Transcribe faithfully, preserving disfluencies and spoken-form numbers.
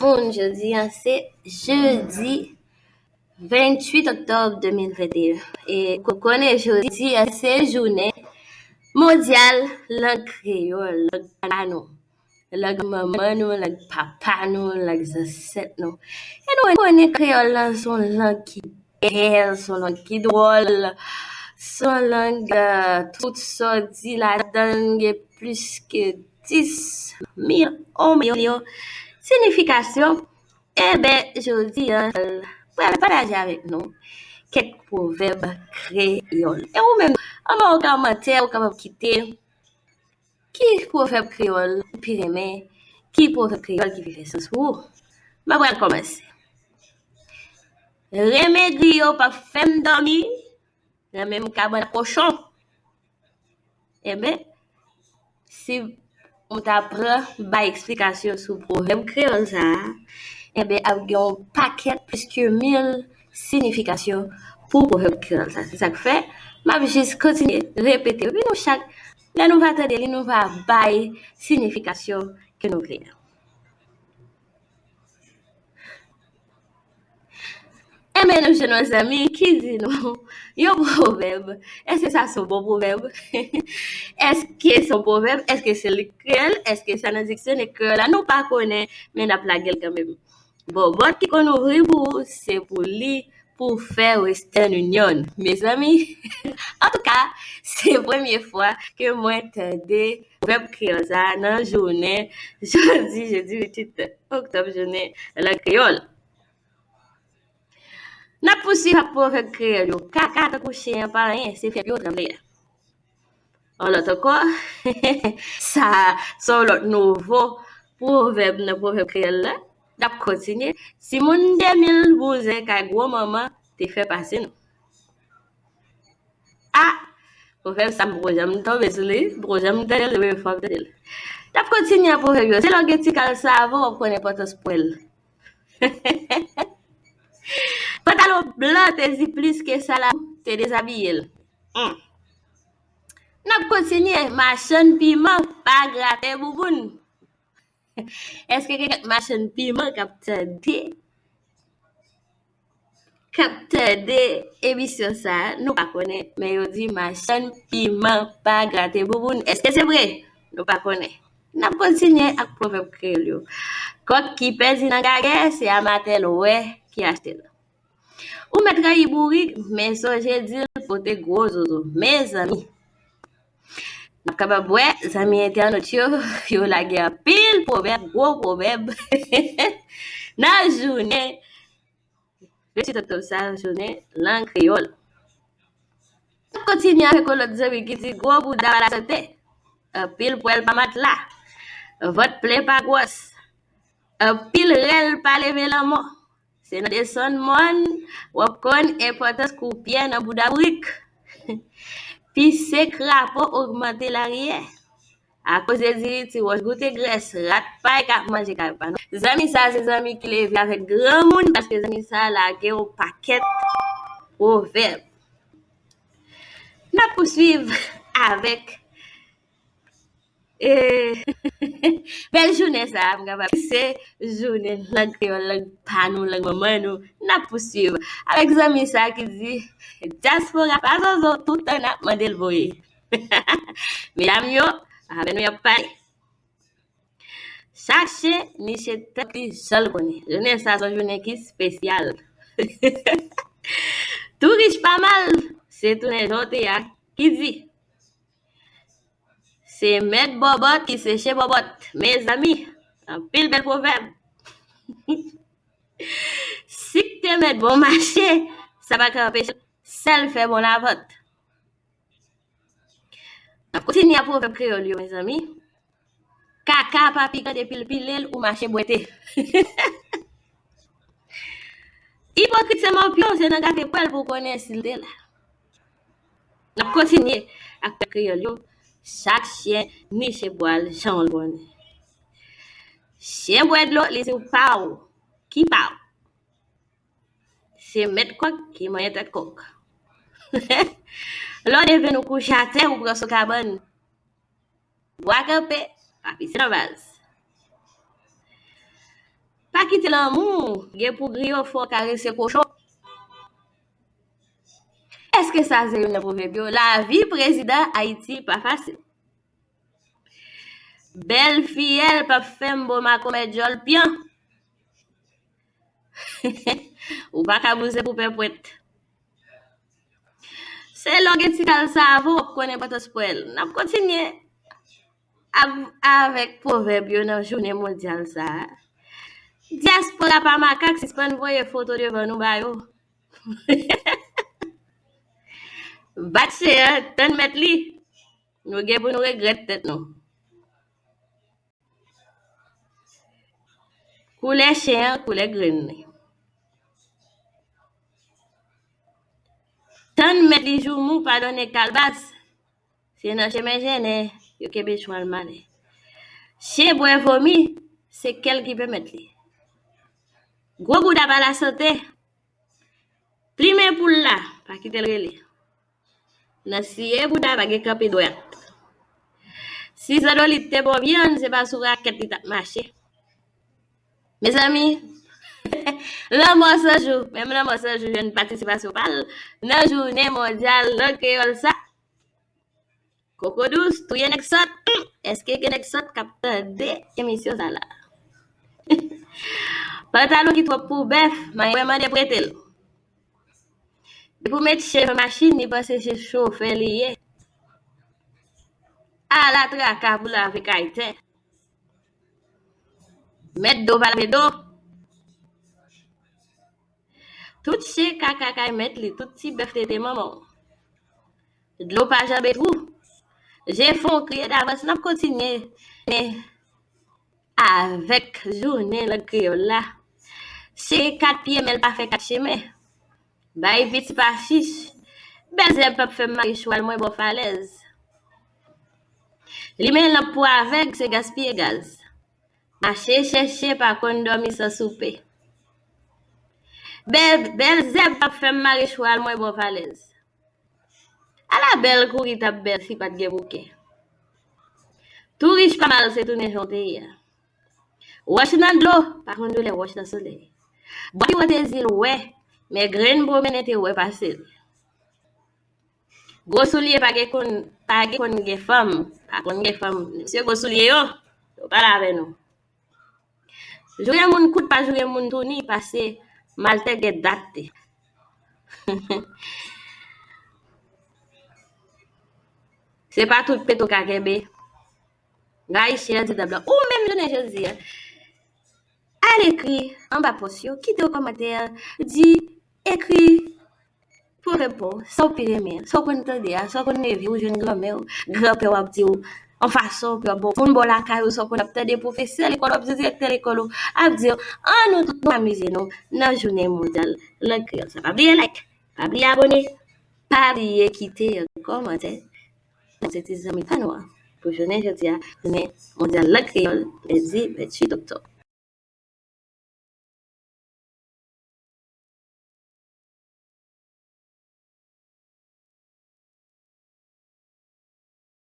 moun, jodi a se jedi venntuit oktòb de mil venteyen. E ou konnen jodi a se jounen mondyal lang kreyòl, lang pa nou. Lang manman nou, lang papa nou, lang zansèt nou. E nou konnen kreyòl lan se yon lang ki bèl, se yon lang ki dwòl, se yon lang, euh, tout sa w di ladan l gen plis ke dis mil, yon milyon sinifikasyon. Enben, jodi a, pral pataje avèk nou kèk pwovèb kreyòl. E ou menm, anba yon kòmantè, ou kapab kite ki pwovèb kreyòl ou pi renmen, ki pwovèb kreyòl ki pi fè sans pou ou. Mwen pral kòmanse. Renmen griyo p ap fè m dòmi nan menm kabann ak kochon. Enben, si m ta pran bay eksplikasyon sou pwovèb kreyòl sa a, enben, ap gen yon pakèt plis ke mil sinifikasyon pou pwovèb kreyòl sa. Se sa k fè, m ap jis kontinye repete. Epi nou chak, lè nou va tande li, nou va bay sinifikasyon ke nou vle a. Enben, nou jwenn yon zanmi ki di nou yon pwovèb. Èske sa se yon bon pwovèb? Èske se yon pwovèb? Èske se li k kreyòl? Èske sa nan diksyonè kreyòl la? Nou pa konnen, men n ap lage l kanmenm. Bòbòt ki konn ouvri pou ou, se pou li, pou fè Western Union. Mezanmi, antouka, se premye fwa ke mwen tande pwovèb kreyòl sa a nan jounen jodi, jedi venntuit oktòb, jounen lang kreyòl. N ap pouswiv ak pwovèb kreyòl yo. Kaka tankou chen an pa anyen, se fyèp yo tranble a. Yon lòt ankò, sa, se yon lòt nouvo pwovèb nan pwovèb kreyòl la. N ap kontinye. Timoun de mil bouzen kay gwo manman te fè pase nou. A! Pwovèb sa, m poko janm tonbe sou li, m poko janm tande l, se premye fwa m tande l. N ap kontinye ak pwovèb yo. Se lè w gen ti kal savon, w ap konn enpòtans pwèl. Pantalon blan te di plis ke sa la te dezabiye l. Hmm. N ap kontinye, machann piman pa grate bouboun. Èske gen kèk machann piman k ap tande, k ap tande emisyon sa a? Nou pa konnen, men yo di machann piman pa grate bouboun. Èske se vre? Nou pa konnen. N ap kontinye ak pwovèb kreyòl yo. Kòk ki pèdi nan gagè, se amatè l wè ki achte l. Ou mèt rayi bourik, men sonje di l pote gwo zozo. Mezanmi, n ap kapab wè, zanmi entènot yo, yo lage anpil pwovèb, gwo pwovèb, nan jounen venntuit oktòb sa, jounen lang kreyòl. N ap kontinye avèk yon lòt zanmi ki di, gwo bouda pa lasante. Anpil pwèl pa matla. Vant plen pa gwòs. Anpil rèl pa leve lanmò. Se nan desann mòn w ap konn enpòtans kou pyè nan bouda bourik. Pise krapo ogmante lariyè. Akoz de diri ti wòch goute grès, rat pay k ap manje kay pa nou. Zanmi sa se zanmi ki leve avèk granmoun, paske zanmi sa lage yon pakèt pwovèb. N ap pouswiv avèk, eh, bèl jounen sa a, m kapab di se jounen lang kreyòl, lang pa nou, lang manman nou. N ap pouswiv avèk zanmi sa a ki di, dyaspora pa zozo, toutan n ap mande l voye. Medam yo, avè nou y ap pale. Chak chen niche tant li jan l konnen. Jounen sa se yon jounen ki espesyal. Tou rich pa mal, se tounen jan w te ye a ki di. Se mèt bòbòt ki seche bòbòt. Mezanmi, anpil bèl pwovèb. Si k te mèt bon mache, sa pa ka anpeche l sèl fè bon lavant. N ap kontinye ak pwovèb kreyòl yo, mezanmi. Kaka pa pi gran depi l pile l, ou mache bwete. Ipokrit se mòpyon, se nan gate pwèl pou w konnen si l te la. N ap kontinye ak pwovèb kreyòl yo. Chak chen niche bwa l jan w l konnen. Chen bwè dlo, li di w pa w. Ki pa w? Se mèt kòk ki manyen tèt kòk. Lè w devenn ou kouche atè, ou pran sou kabann. Bwa kanpe, pa pise nan vaz. Pa kite lanmou gen pou griyo fè w karese kochon. Èske sa se youn nan pwovèb yo? Lavi prezidan Ayiti pa fasil. Bèl fiyèl p ap fè m bo makomè djòl pyan. Ou pa ka bouze pou pèpwèt. Se lè w gen ti kal sa avan w ap konn enpòtans pwèl. N ap kontinye avèk pwovèb yo nan jounen mondyal sa a. Dyaspora pa makak, sispann voye foto devan nou ba yo. Bat chen an, tann mèt li. Nou gen pou nou regrèt tèt nou. Koulè chen an, koulè grenn li. Tann mèt li joumou pa donnen kalbas. Se nan chemen jennen yo kenbe chwal malè. Chen bwè vomi, se kè l ki pèmèt li. Gwo bouda pa lasante. Plimen poul la, pa kite l rele. Nan siye bouda pa gen kanpe dwat. Si zandolit te bon vyann, se pa sou rakèt li t ap mache. Mezanmi, lanmò san jou, menm lanmò san jou jwenn patisipasyon pa l nan jounen mondyal lang kreyòl sa. Koko dous, touye nèg sòt. Hmm, èske gen nèg sòt k ap tande emisyon sa la? Pantalon ki twòp pou bèf, manyen mwen mande prete l. Depi w met chen nan machin, li panse se chofè li ye. Ala traka pou lave kay ten. Mèt do pa lave do. Tout chen kaka kay mèt li, tout ti bèf tete manman w. Dlo pa janbe twou. Je fon kriye davans, n ap kontinye men avèk jounen lang kreyòl la. Chen kat pye, men l pa fè kat chemen. Bay piti pa chich. Bèl zèb p ap fè m mare chwal mwen bò falèz. Limen lanp pou avèg, se gaspiye gaz. Mache chèche pa konn dòmi san soupe. Bèl, bèl zèb p ap fè m mare chwal mwen bò falèz. Ala bèl kouri t ap bèl si pa t gen bouke. Tou rich pa mal, se tounen jan w te ye a. Wòch nan dlo, pa konn doulè wòch nan solèy. Bwa ki wote zil wè, men grenn pwomennen te wè pase l. Gwo soulye pa gen konn, pa gen konn gen fanm, pa konn gen fanm. Mesye gwo soulye yo, yo pale avè nou. Joure moun kout pa joure moun touni, pase maltè gen dat. Se pa tout peto ka kenbe. Ayisyen an di dab la. Ou menm jounen jodi a, al ekri anba pòs yo, kite yon kòmantè, di, ekri pwovèb pa w, sa w pi renmen an, sa w konn tande a, sa w konn leve, ou jwenn granmè w, granpè w ap di w, yon fason pou y ap bon, moun bò lakay ou, sa w konn ap tande, pwofesè lekòl w ap di, direktè lekòl ou ap di w, ann nou tout nou amize nou nan jounen mondyal lang kreyòl sa. Pa bliye like, pa bliye abòne, pa bliye kite yon kòmantè. Se ti zanmi pa nou an pou jounen jodi a, jounen mondyal lang kreyòl, lendi venntuit oktòb.